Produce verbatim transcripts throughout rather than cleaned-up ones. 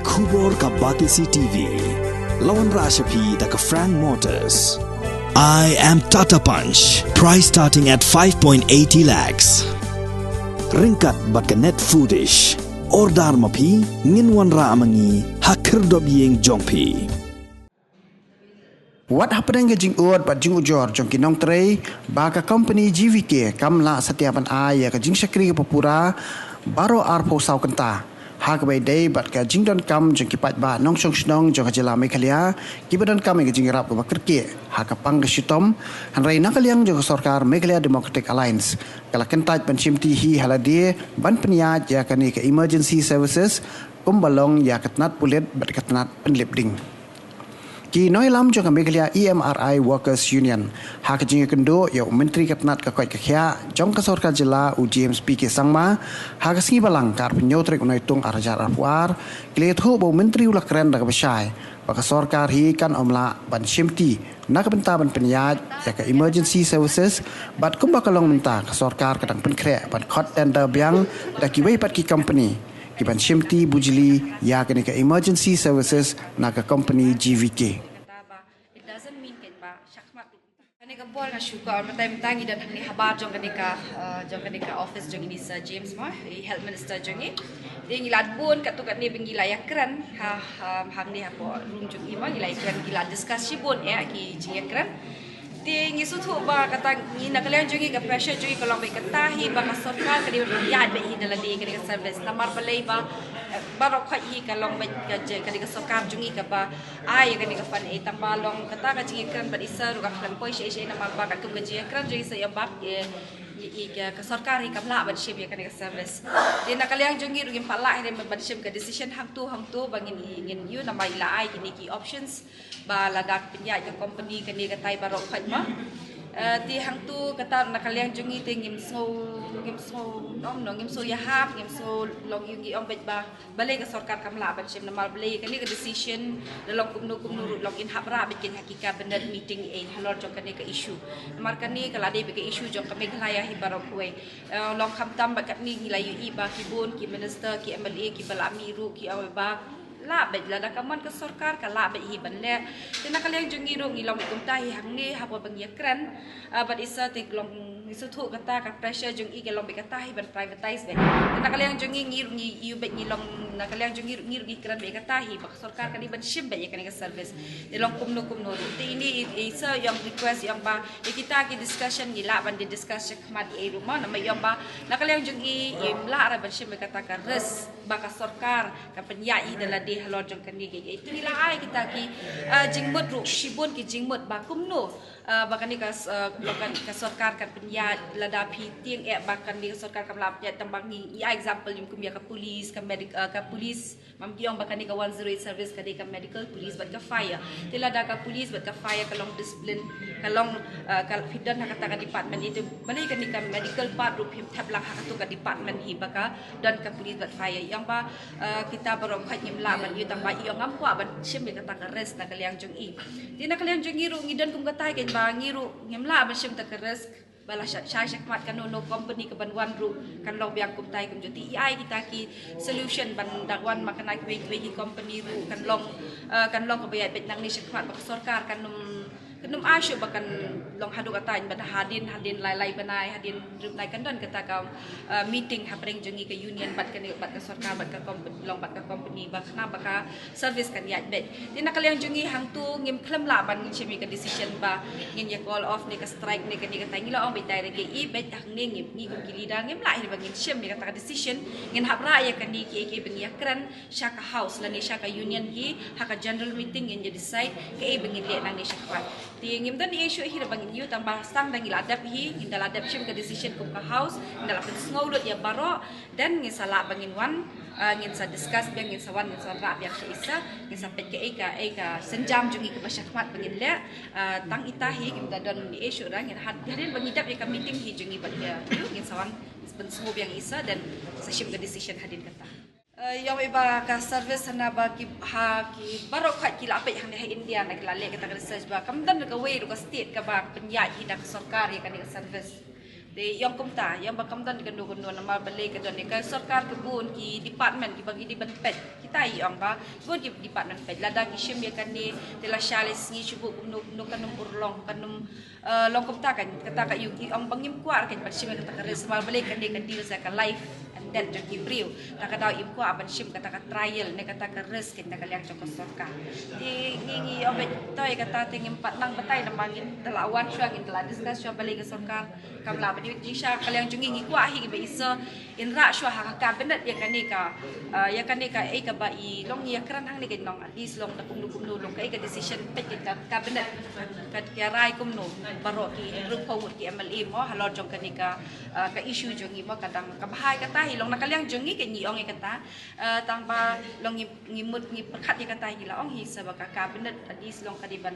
Khubor ka Batesi T V. La wanrah sha phi da ka Frank Motors. I am Tata Punch. Price starting at five point eighty lakhs. Ryngkat bad ka Net Foodish. Order ma phi, ngin wanrah ma ngi ha khyrdop ïing jong phi. Wat hapdeng ka jingud bad jingujor jong ki nongtrei ba ka company G V K kam lah satia ban ai ïa ka jingshakri kaba pura baroh arphew saw kynta, ha kaba ïadei bad ka jingdonkam jong ki paidbah nongshong shnong jong ka jylla Meghalaya kiba donkam ïa ka jingïarap kaba kyrkieh ha ka pang ka shitom. Hynrei na ka liang jong ka sorkar Meghalaya Democratic Alliance ka la kyntait ban shimti hi ha lade ban pynïaid ïa kane ka emergency services kumba long ïa ka tnat pulit bad ka tnat pynlip ding. Ki nongïalam jong ka Meghalaya E M R I Workers Union, ha ka jingïakynduh ïa u Myntri ka tnat ka koit ka khiah jong ka sorkar jylla, u James P K Sangma, ha ka sngi Balang ka arphew hynñiew tarik u Naitung ar hajar arphew ar, ki la ïathuh ba u Myntri u la kren da kaba shai ba ka sorkar hi kan ym lah ban shimti na ka bynta ban pynïaid ïa ka emergency services, bad kumba ka long mynta ka sorkar ka dang pynkhreh ban khot tender biang da kiwei pat ki company ki ban shimti bujli ïa kane ka emergency services na ka company G V K. Kata ba, it doesn't mean kan ba shakhmat. Kane ka bor nga shu ka, mynta mynta ngi don hangne habar jong kane ka, eh, jong kane ka office jong ini Sir James mo, i health minister jong ngi. Te ngi la bun katto katne ba ngi la ïakren ha, ha, hangne hapoh room jong i mo, ngi la ïakren, ngi la discuss shibun eh ki jingïakren. Te ngi sngewthuh ba kata ngi na ka liang jong ngi ka pressure jong ngi ka long ba kata hi ba ka sorkar ka dei ban ïaid beit hi da lade kane ka service. Namar balei ba, eh, baroh khoit hi ka long beit ka je-, kane ka sorkar jong ngi kaba ai kane ka fund, eh, tang ba long kata ka jingïakren bad i Sir ruh ka khlem poi shaei shaei namar ba katkum ka jingïakren jong i Sir ïa ba, eh, i, i ka, ka sorkar hi kam lah ban shim ïa kane ka service. Te na ka liang jong ngi ruh ngim pat lah hi ban shim ka decision hangto hangto ba ngin i, ngin ïoh namar i la ai kine ki options. Ba lada ka pynïaid ka company kane katai baroh khoit mo. Eh, te hangto kata na ka liang jong ngi te ngim sngew, ngim sngew, ong no, ngim sngew ïahap, ngim sngew long ïing, ngi ong beit ba balei ka sorkar kam lah ban shim namar balei kane ka decision da long kumno kumno ruh long in hap rah beit kein ha ki cabinet meeting eh halor jong kane ka issue. Namar kane ka la dei beit ka issue jong ka Meghalaya hi baroh kawei. Eh, long khamtam bad katne ngi la ïohi ba ki bun ki minister, ki M L A kiba la mih ruh ki ong ba lah beit, lada ka mon ka sorkar ka lah beit hi ban leh. Te na ka liang jong ngi ruh ngi long beit kumta hi hangne haba ba ngi ïakren, ah, bad i Sir te long ngi sngewthuh kata ka pressure jong i ka long beit kata hi ban privatize beit. Te na ka liang jong ngi ngi ruh ngi ïoh beit ngi long na ka liang jong ngi ruh ngi ruh ngi kren beit kata hi ba ka sorkar ka dei ban shim beit ïa kane ka service. Te long kumno kumno ruh. Te ini i, i Sir i ong request i ong ba ïa kita ki discussion ngi lah ban da discuss shakhmat ïa i ruh mo, namar i ong ba na ka liang jong i im lah ruh ban shim beit kata ka risk ba ka sorkar ka pynïaid hi da lade halor jong kane ka ïa. Te ngi la ai kita ki, ah, jingmut ruh, shibun ki jingmut ba kumno, ah, ba kane ka s-, ah, ba kan, ka sorkar kan pynïaid lada phi tieng eh ba kane ka sorkar kam lah pynïaid tang ba ngi, ngi ai example kum ïa ka police, ka medic, ah, ka police, mam ki ong ba kane ka one zero eight service ka dei ka medical, police bad ka fire. Te lada ka police bad ka fire ka long discipline, ka long, ah, ka phi don ha kata ka department ïa te balei kane ka medical part ruh phim thep lang ha kato ka department hi ba ka don ka police bad fire. I ong ba, eh, kita baroh khoit ngim lah ban ïoh tang ba i ong ngam kwah ban shim ïa kata ka risk na ka liang jong i. Te na ka liang jong ngi ruh ngi don kum kata kein ba ngi ruh ngim lah ban shim ta ka risk ba la sha-, shai shakhmat kano kano company ka ban wan ruh kan long biang kumta hi kumjuh. Te i ai kita ki solution ban da wan ma kane kiwei kiwei ki company ruh kan long, eh, kan long kaba ïaid beit nangne shakhmat ba ka sorkar kan ym Kan ym ai shuh ba kan long haduh katta, bad hadien, hadien lai lai bnai, hadien ruh bnai kan don kata ka, uh, meeting hapdeng jong ngi ka union bad kane, bad ka sorkar, bad ka company, long bad ka company, ba khnang ba ka service kan ïaid beit. Te na ka liang jong ngi hangto ngim khlem lah ban ngin shim ïa ka decision ba ngin ïa call off ne ka strike ne kane kata, ngi la ong beit direct ïa i beit, hangne ngi, ngi kum ki leader ngim lah hi ba ngin shim ïa kata ka decision, ngin hap rah ïa kane kiei kiei ba ngi ïa kren sha ka house lane sha ka union hi, ha ka general meeting ngin ïa decide kaei ba ngin leh nangne shakhmat. Te ngim don issue hi ba ngin ïoh, tang ba tang da ngi la dep hi, ngin da la dep shim ka decision kum ka house, ngin da la pynsngew lut ïa baroh, then ngin sa lah ba ngin wan, ah, ngin sa discuss biang, ngin sa wan, ngin sa wanrah biang sha i Sir, ngin sa peit kaei ka, ei ka sienjam jong ngi kaba shakhmat ba ngin leh, ah, tang ita hi, ngim da don issue ruh, ngin had, hadien ba ngi dep ïa ka meeting hi jong ngi bad ïa, ngin sa wan pynsngew biang i Sir, then sa shim ka decision hadien kata. Eh, ïa, ïa ba ka service hana ba ki, ha ki baroh khoit ki la peit hangne ha India na ki la leh kata ka research ba kam don kawei ruh ka state kaba pynïaid hi da ka sorkar ïa kane ka service. Te ïong kumta, ïong ba kam don kano kano namar balei ka don ne ka sorkar ka bun ki department kiba ngi dei ban peit. Kita ïong ba bun ki department peit. Lada ki shim ïa kane te lashai la sngi shu buh kumno kumno kan ym urlong, kan ym, eh, long kumta kan. Kata ka ïong ki ong ba ngim kwah kan ban shim ïa kata ka risk namar balei kane ka deal sa ka life and death jong ki briew. Ta ka daw im kwah ban shim kata ka trial ne kata ka risk kan na ka liang jong ka sorkar. Te ngi ngi ong beit to ïa kata te ngim pat nang batai namar ngin da la wan shuwa, ngin da la discuss shuwa balei ka sorkar kam lah ban ïoh jingshisha. Ka liang jong ngi ngi kwah hi ba i sa in rah shuwa ha ka cabinet ïa kane ka, ah, ïa kane ka ei kaba i long ïa kren hangne kan long, at least long da kumno kumno long ka ei ka decision peit ka cabinet ka ïa rai kumno baroh ki hynriewphew ngut ki M L A mo halor jong kane ka, ah, ka issue jong ngi mo. Ka dang ka bha ïa kata hi long na ka liang jong ngi kan ngi ong ïa kata, ah, tang ba long ngi ngi mut ngi pyrkhat ïa kata hi la ong hi sa ba ka cabinet at least long ka dei ban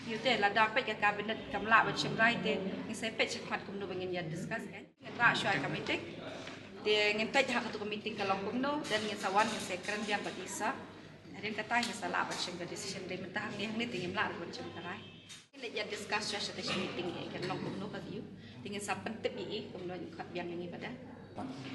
ïoh te lada peit ka cabinet kam lah ban shim rai te ngi sa peit shakhmat kumno ba ngin ïa discuss kan. Ngin rah shuwa ka meeting. Te ngin peit ha katu ka meeting ka long kumno, then ngin sa wan ngin sa kren biang bad i sa. Hadien kata ngin sa lah ban shim ka decision dei mynta hangne hangne te ngim lah ban shim ka rai. Ngin ïa discuss shuwa sha ka meeting ïa kan long kumno ka view. Te ngin sa pyntip ïa i kumno ngin khot biang ïa ngi bad da.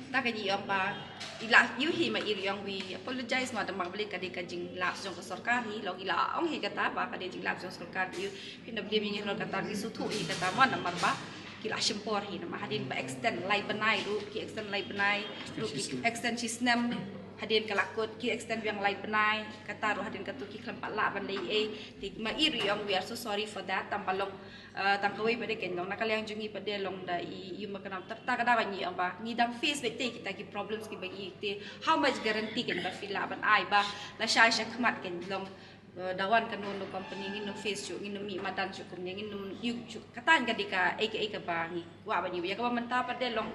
Ta ka ngi ong ba i la ïoh hi ma i ri ong wi apologize ma da mak beli ka dei ka jinglap jong ka sorkar hi long i la ong hi kata ba ka dei jinglap jong sorkar ïoh. Phin da beli mi ngi halor kata ngi suthu hi kata ma namar ba ki la shim por hi namar hadien ba extend lai bnai ruh ki extend lai bnai ruh ki extend shi snem hadien ka la kut ki extend biang lai bnai kata ruh hadien katu ki khlem pat lah ban leh ei. Te ma i ri ong we are so sorry for that tang ba long, eh, tang kawei pat de kan long na ka liang jong ngi pat de long da i ïum ba ka nam ta ka da ba ngi ong ba ngi dang face beit te kita ki problems kiba ngi te how much guarantee kan ba phi lah ban ai ba lashai shakhmat kan long, eh, da wan kano kano company ngin ym face shuh, ngin ym mih madan shuh kumne, ngin ym ïoh shuh. Kata ka dei ka ei ka ei kaba ngi kwah ban ïoh ïa kaba mynta pat de long,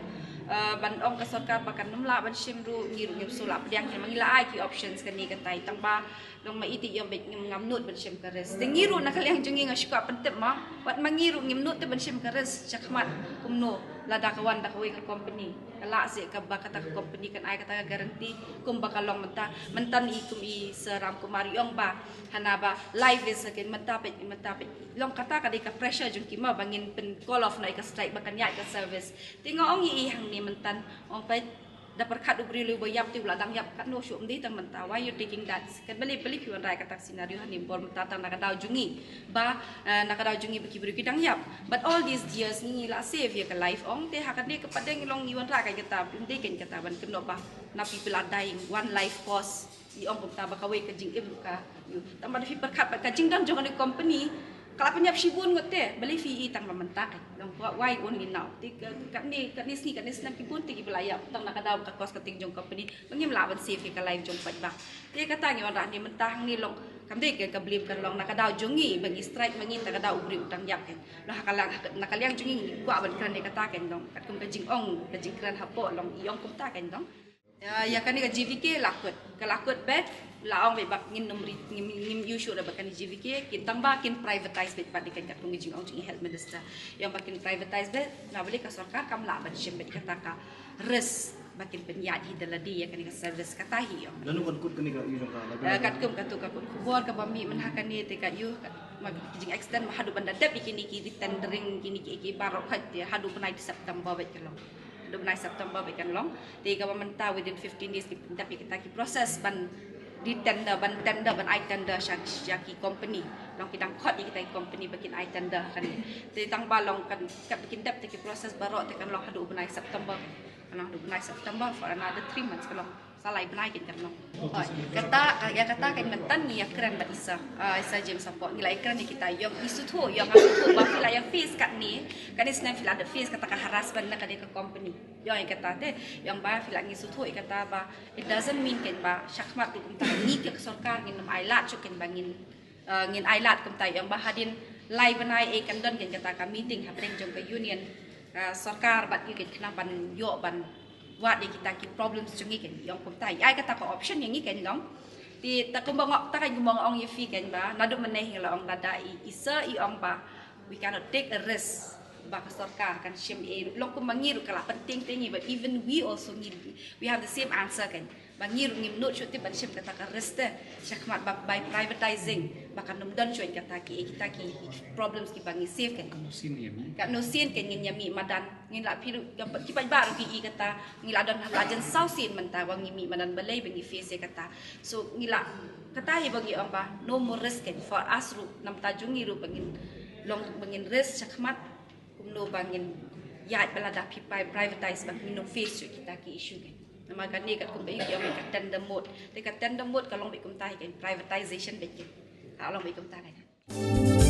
eh, ban ong ka sorkar ba kan ym lah ban shim ruh ngi ruh ngim shu lah pdiang hi ma ngi la ai ki options kane katai tang ba long ma i te ïoh beit ngim ngam nud ban shim ka risk. Te ngi ruh na ka liang jong ngi nga shu kwah pyntip ma wat ma ngi ruh ngim nud te ban shim ka risk shakhmat kumno lada ka wan da kawei ka company. Ka lah seh kaba kata ka company kan ai kata ka guarantee kumba ka long mynta. Mynta i kum i Sir Ramkumar i ong ba hana ba live is again mynta peit mynta peit. Long kata ka dei ka pressure jong ki ma ba ngin pyn call off na i ka strike ba kan ïaid ka service. Te nga ong i i hangne mynta ong peit da pyrkhat u briew lei ba ïap te u la dang ïap katno shuh ym dei tang mynta why you taking that. Kat beli beli phi wanrah kata ka scenario hangne bor mynta tang na ka daw jong ngi ba, eh, na ka daw jong ngi ba ki briew ki dang ïap. But all these years ngi la save ïa ka life ong te ha kane ka pat de ngi long ngi wanrah ka kata ym dei kan kata ban kynnoh ba na people are dying one life cost. I ong kumta ba kawei ka jingim ka ïoh tang ba da phi pyrkhat ba ka jingdon jong kane company ka la pynïap shibun ngut te balei phi i tang ba mynta ka long why only now. Te ka katne katne sngi katne snem ki bun te ki ba la ïap tang na ka daw ka cost cutting jong company ba ngim lah ban save ïa ka life jong paidbah. Te kata ngi wanrah ne mynta hangne long kam dei ka blame kan long na ka daw jong ngi ba ngi strike ma ngi ta ka daw u briew u dang ïap kan long ha ka liang na ka liang jong ngi ngi kwah ban kren ïa kata kan long katkum ka jingong ka jingkren hapoh long i ong kumta kan long. Ïa, ïa kane ka G V K la kut. Ka la kut beit, la ong beit ba ngin nym ri, ngim, ngim ïoh shuh da ba kane G V K, kin tang ba kin privatize beit ba dei kan katkum ka jingong jong i health minister. Ïa ba kin privatize beit, na balei ka sorkar kam lah ban shim beit kata ka risk ba kin pynïaid hi da lade ïa kane ka service kata hi ïa. Lano kan kut kane ka ïoh jong ka library? Eh, katkum katu ka kut khubor kaba mih mynha kane te ka ïoh ka, ma ka jing extend ma haduh ban da dep ïa kine ki retendering kine ki, ki baroh ka te haduh bnai September beit ka long. Haduh bnai September beit kan long. Te kaba mynta within fifteen days ki pyndep ïa kita ki process ban di tender, ban tender, ban ai tender sha, sha ki company. Long ki dang khot ïa kita ki company ba kin ai tender kane. Te tang ba long kan kat ba kin dep te ki process baroh te kan long haduh bnai September. Kan long haduh bnai September for another three months kan long. Sa lai bnai kin kan long. Hooid. Kata, ïa kata kan mynta ngi ïa kren bad i Sir, ah, i Sir James Sapoh. Ngi la ïa kren ïa kita ïong i suthu, ïong nga suthu ba phi la ïa face katne. Kane snem phi la da face kata ka harassment na kane ka company. Ïong ïa kata te, ïong ba phi la ngi suthu ïa kata ba it doesn't mean kan ba shakhmat ruh kumta ngi ka sorkar ngin nym ai lad shuh kan ba ngin, eh, ngin ai lad kumta ïong ba hadien lai bnai ei kan don kan kata ka meeting hapdeng jong ka union, eh, sorkar bad ki kan khnang ban ïoh ban wad ïa kita ki problems jong ngi kan ïong kumta ïa ai kata ka option ïa ngi kan long. Te ta kumba ngok ta kan kumba ngok ong ïa phi kan ba naduh mynne hi la ong lada i, i Sir i ong ba we cannot take a risk ba ka sorkar kan shim ei ruh long kumba ngi ruh ka la pyntieng te ngi ba even we also ngi we have the same answer kan. Ba ngi ruh ngim nud shuh te ban shim kata ka risk te shakhmat ba by privatizing ba kan ym don shuh kata ki, kita ki problems kiba ngi save kan. Ka no sien kan ngin ïa mih madan, ngin la phi ruh ki paidbah ruh ki i kata, ngi la don la jan saw sien mynta ba ngi mih madan, balei ba ngi face ïa kata. So ngi la, kata hi ba ngi ong ba no more risk kan for us ruh, namta jong ngi ruh ba ngin long ba ngin risk shakhmat kumno ba ngin ïaid ba lada phi privatize ba ngin ym face shuh kita ki issue kan. Namar kane katkum ba ïa ki ong ka tender mode, te ka tender mode ka long beit kumta hi kan, privatization beit kan. Ka long beit kumta kan.